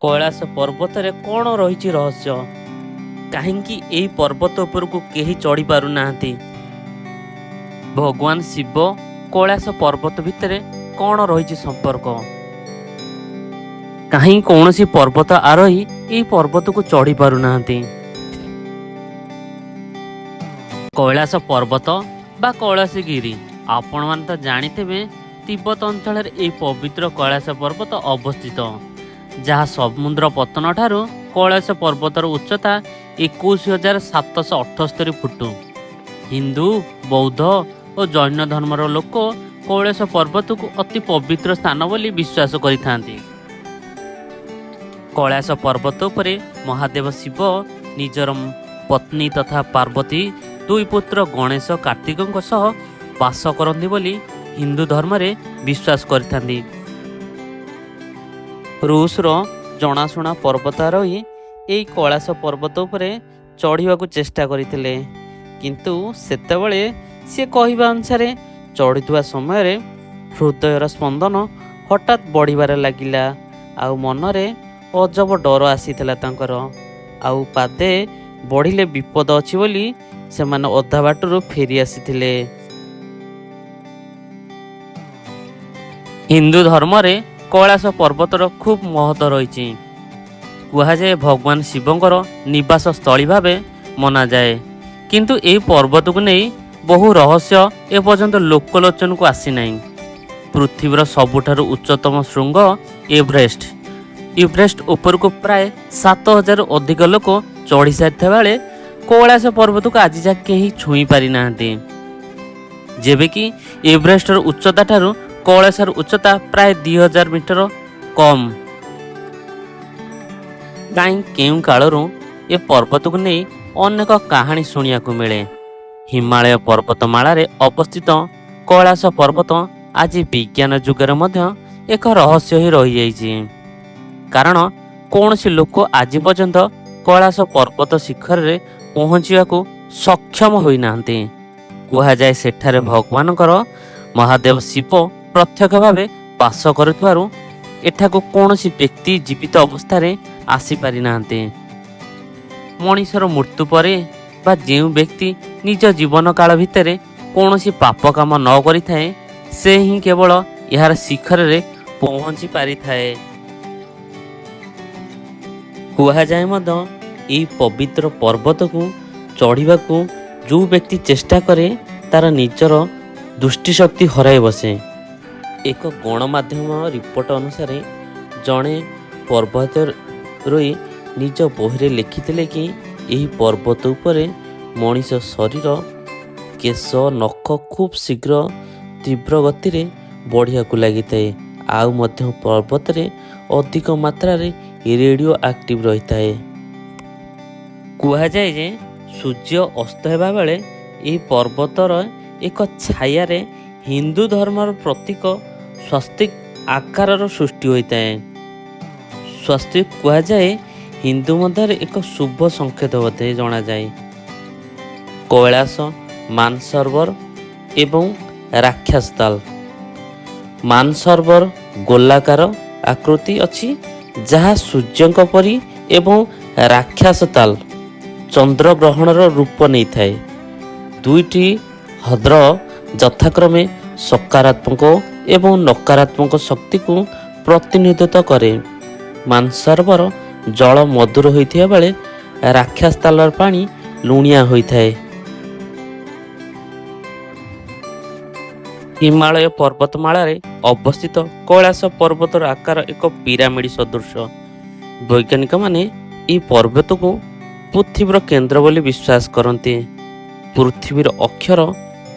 କୈଳାସ ପର୍ବତରେ କ'ଣ ରହିଛି ରହସ୍ୟ? କାହିଁକି ଏହି ପର୍ବତ ଉପରକୁ କେହି ଚଢ଼ି ପାରୁନାହାନ୍ତି? ଭଗବାନ ଶିବ କୈଳାସ ପର୍ବତ ଭିତରେ କ'ଣ ରହିଛି ସମ୍ପର୍କ? କାହିଁ କୌଣସି ପର୍ବତ ଆରୋହୀ ଏହି ପର୍ବତକୁ ଚଢ଼ି ପାରୁନାହାନ୍ତି? କୈଳାସ ପର୍ବତ ବା କୈଳାସଗିରି, ଆପଣମାନେ ତ ଜାଣିଥିବେ, ତିବ୍ବତ ଅଞ୍ଚଳରେ ଏହି ପବିତ୍ର କୈଳାସ ପର୍ବତ ଅବସ୍ଥିତ, ଯାହା ସମୁଦ୍ର ପତ୍ତନ ଠାରୁ କୈଳାସ ପର୍ବତର ଉଚ୍ଚତା 21,778 ଫୁଟ। ହିନ୍ଦୁ, ବୌଦ୍ଧ ଓ ଜୈନ ଧର୍ମର ଲୋକ କୈଳାସ ପର୍ବତକୁ ଅତି ପବିତ୍ର ସ୍ଥାନ ବୋଲି ବିଶ୍ୱାସ କରିଥାନ୍ତି। କୈଳାସ ପର୍ବତ ଉପରେ ମହାଦେବ ଶିବ ନିଜର ପତ୍ନୀ ତଥା ପାର୍ବତୀ, ଦୁଇ ପୁତ୍ର ଗଣେଶ, କାର୍ତ୍ତିକଙ୍କ ସହ ବାସ କରନ୍ତି ବୋଲି ହିନ୍ଦୁ ଧର୍ମରେ ବିଶ୍ୱାସ କରିଥାନ୍ତି। ରୁଷର ଜଣାଶୁଣା ପର୍ବତାରୋହୀ ଏହି କୈଳାସ ପର୍ବତ ଉପରେ ଚଢ଼ିବାକୁ ଚେଷ୍ଟା କରିଥିଲେ, କିନ୍ତୁ ସେତେବେଳେ ସିଏ କହିବା ଅନୁସାରେ ଚଢ଼ୁଥିବା ସମୟରେ ହୃଦୟର ସ୍ପନ୍ଦନ ହଠାତ୍ ବଢ଼ିବାରେ ଲାଗିଲା ଆଉ ମନରେ ଅଜବ ଡର ଆସିଥିଲା ତାଙ୍କର। ଆଉ ପାଦେ ବଢ଼ିଲେ ବିପଦ ଅଛି ବୋଲି ସେମାନେ ଅଧା ବାଟରୁ ଫେରି ଆସିଥିଲେ। ହିନ୍ଦୁ ଧର୍ମରେ କୈଳାସ ପର୍ବତର ଖୁବ୍ ମହତ୍ତ୍ୱ ରହିଛି। କୁହାଯାଏ, ଭଗବାନ ଶିବଙ୍କର ନିବାସ ସ୍ଥଳୀ ଭାବେ ମନାଯାଏ। କିନ୍ତୁ ଏହି ପର୍ବତକୁ ନେଇ ବହୁ ରହସ୍ୟ ଏପର୍ଯ୍ୟନ୍ତ ଲୋକଲୋଚନକୁ ଆସିନାହିଁ। ପୃଥିବୀର ସବୁଠାରୁ ଉଚ୍ଚତମ ଶୃଙ୍ଗ ଏଭରେଷ୍ଟ। ଏଭରେଷ୍ଟ ଉପରକୁ ପ୍ରାୟ 7000ରୁ ଅଧିକ ଲୋକ ଚଢ଼ି ସାରିଥିବା ବେଳେ କୈଳାସ ପର୍ବତକୁ ଆଜି ଯାଏ କେହି ଛୁଇଁ ପାରିନାହାନ୍ତି, ଯେବେ କି ଏଭରେଷ୍ଟର ଉଚ୍ଚତା ଠାରୁ କୈଳାସର ଉଚ୍ଚତା ପ୍ରାୟ 2000 ମିଟର କମ୍। କାହିଁ କେଉଁ କାଳରୁ ଏ ପର୍ବତକୁ ନେଇ ଅନେକ କାହାଣୀ ଶୁଣିବାକୁ ମିଳେ। ହିମାଳୟ ପର୍ବତମାଳାରେ ଅବସ୍ଥିତ କୈଳାସ ପର୍ବତ ଆଜି ବିଜ୍ଞାନ ଯୁଗରେ ମଧ୍ୟ ଏକ ରହସ୍ୟ ହୋଇ ରହିଯାଇଛି, କାରଣ କୌଣସି ଲୋକ ଆଜି ପର୍ଯ୍ୟନ୍ତ କୈଳାସ ପର୍ବତ ଶିଖରରେ ପହଞ୍ଚିବାକୁ ସକ୍ଷମ ହୋଇନାହାନ୍ତି। କୁହାଯାଏ, ସେଠାରେ ଭଗବାନଙ୍କର ମହାଦେବ ଶିବ ପ୍ରତ୍ୟକ୍ଷ ଭାବେ ବାସ କରୁଥିବାରୁ ଏଠାକୁ କୌଣସି ବ୍ୟକ୍ତି ଜୀବିତ ଅବସ୍ଥାରେ ଆସିପାରିନାହାନ୍ତି। ମଣିଷର ମୃତ୍ୟୁ ପରେ ବା ଯେଉଁ ବ୍ୟକ୍ତି ନିଜ ଜୀବନ କାଳ ଭିତରେ କୌଣସି ପାପ କାମ ନ କରିଥାଏ, ସେ ହିଁ କେବଳ ଏହାର ଶିଖରରେ ପହଞ୍ଚି ପାରିଥାଏ। କୁହାଯାଏ ମଧ୍ୟ, ଏହି ପବିତ୍ର ପର୍ବତକୁ ଚଢ଼ିବାକୁ ଯେଉଁ ବ୍ୟକ୍ତି ଚେଷ୍ଟା କରେ, ତାର ନିଜର ଦୃଷ୍ଟିଶକ୍ତି ହରାଇ ବସେ। ଏକ ଗଣମାଧ୍ୟମ ରିପୋର୍ଟ ଅନୁସାରେ ଜଣେ ପର୍ବତାରୋହୀ ନିଜ ବହିରେ ଲେଖିଥିଲେ କି ଏହି ପର୍ବତ ଉପରେ ମଣିଷ ଶରୀର କେଶ, ନଖ ଖୁବ୍ ଶୀଘ୍ର ତୀବ୍ର ଗତିରେ ବଢ଼ିବାକୁ ଲାଗିଥାଏ। ଆଉ ମଧ୍ୟ ପର୍ବତରେ ଅଧିକ ମାତ୍ରାରେ ରେଡ଼ିଓ ଆକ୍ଟିଭ ରହିଥାଏ। କୁହାଯାଏ ଯେ ସୂର୍ଯ୍ୟ ଅସ୍ତ ହେବା ବେଳେ ଏହି ପର୍ବତର ଏକ ଛାୟାରେ ହିନ୍ଦୁ ଧର୍ମର ପ୍ରତୀକ ସ୍ୱସ୍ତିକ ଆକାରର ସୃଷ୍ଟି ହୋଇଥାଏ। ସ୍ୱସ୍ତିକ କୁହାଯାଏ ହିନ୍ଦୁ ମଧ୍ୟରେ ଏକ ଶୁଭ ସଂକେତ ବୋଧେ ଜଣାଯାଏ। କୈଳାସ, ମାନସରୋବର ଏବଂ ରାକ୍ଷସତାଲ। ମାନସରୋବର ଗୋଲାକାର ଆକୃତି ଅଛି, ଯାହା ସୂର୍ଯ୍ୟଙ୍କ ପରି ଏବଂ ରାକ୍ଷସତାଲ ଚନ୍ଦ୍ରଗ୍ରହଣର ରୂପ ନେଇଥାଏ। ଦୁଇଟି ହ୍ରଦ ଯଥାକ୍ରମେ ସକାରାତ୍ମକ ଏବଂ ନକାରାତ୍ମକ ଶକ୍ତିକୁ ପ୍ରତିନିଧିତ୍ୱ କରେ। ମାନସରୋବର ଜଳ ମଧୁର ହୋଇଥିବା ବେଳେ ରାକ୍ଷସତାଲର ପାଣି ଲୁଣିଆ ହୋଇଥାଏ। ହିମାଳୟ ପର୍ବତମାଳାରେ ଅବସ୍ଥିତ କୈଳାସ ପର୍ବତର ଆକାର ଏକ ପିରାମିଡ଼ ସଦୃଶ। ବୈଜ୍ଞାନିକମାନେ ଏହି ପର୍ବତକୁ ପୃଥିବୀର କେନ୍ଦ୍ର ବୋଲି ବିଶ୍ୱାସ କରନ୍ତି। ପୃଥିବୀର ଅକ୍ଷର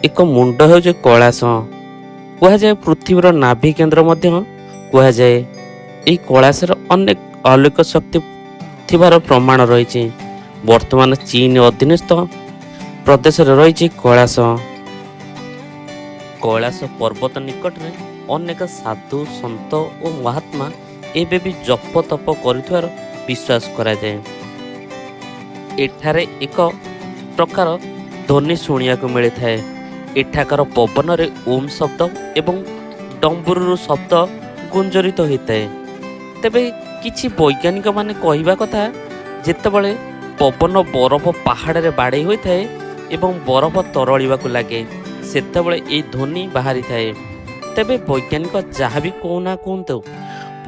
ଏକ ମୁଣ୍ଡ ହେଉଛି କୈଳାସ। କୁହାଯାଏ, ପୃଥିବୀର ନାଭି କେନ୍ଦ୍ର ମଧ୍ୟ କୁହାଯାଏ। ଏହି କୈଳାସର ଅନେକ ଅଲୌକିକ ଶକ୍ତି ଥିବାର ପ୍ରମାଣ ରହିଛି। ବର୍ତ୍ତମାନ ଚୀନ ଅଧୀନସ୍ଥ ପ୍ରଦେଶରେ ରହିଛି କୈଳାସ। କୈଳାସ ପର୍ବତ ନିକଟରେ ଅନେକ ସାଧୁ, ସନ୍ଥ ଓ ମହାତ୍ମା ଏବେ ବି ଜପ ତପ କରୁଥିବାର ବିଶ୍ୱାସ କରାଯାଏ। ଏଠାରେ ଏକ ପ୍ରକାର ଧ୍ୱନି ଶୁଣିବାକୁ ମିଳିଥାଏ। ଏଠାକାର ପବନରେ ଓମ୍ ଶବ୍ଦ ଏବଂ ଡମ୍ବୁରୁ ଶବ୍ଦ ଗୁଞ୍ଜରିତ ହୋଇଥାଏ। ତେବେ କିଛି ବୈଜ୍ଞାନିକମାନେ କହିବା କଥା, ଯେତେବେଳେ ପବନ ବରଫ ପାହାଡ଼ରେ ବାଡ଼େଇ ହୋଇଥାଏ ଏବଂ ବରଫ ତରଳିବାକୁ ଲାଗେ, ସେତେବେଳେ ଏହି ଧ୍ୱନି ବାହାରିଥାଏ। ତେବେ ବୈଜ୍ଞାନିକ ଯାହା ବି କହୁନା କୁହନ୍ତୁ,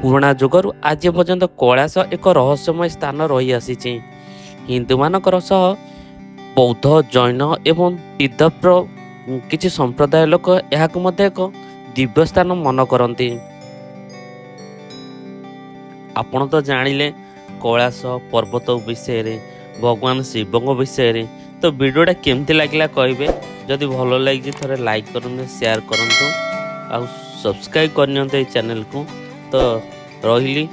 ପୁରୁଣା ଯୁଗରୁ ଆଜି ପର୍ଯ୍ୟନ୍ତ କୈଳାସ ଏକ ରହସ୍ୟମୟ ସ୍ଥାନ ରହିଆସିଛି। ହିନ୍ଦୁମାନଙ୍କର ସହ ବୌଦ୍ଧ, ଜୈନ ଏବଂ ତିବ୍ଦତର କିଛି ସମ୍ପ୍ରଦାୟ ଲୋକ ଏହାକୁ ମଧ୍ୟ ଏକ ଦିବ୍ୟ ସ୍ଥାନ ମନେ କରନ୍ତି। ଆପଣ ତ ଜାଣିଲେ କୈଳାସ ପର୍ବତ ବିଷୟରେ, ଭଗବାନ ଶିବଙ୍କ ବିଷୟରେ। ତ ଭିଡ଼ିଓଟା କେମିତି ଲାଗିଲା କହିବେ। ଯଦି ଭଲ ଲାଗିଛି, ଥରେ ଲାଇକ୍ କରନ୍ତୁ, ସେୟାର କରନ୍ତୁ ଆଉ ସବସ୍କ୍ରାଇବ୍ କରିନିଅନ୍ତୁ ଏଇ ଚ୍ୟାନେଲକୁ। ତ ରହିଲି।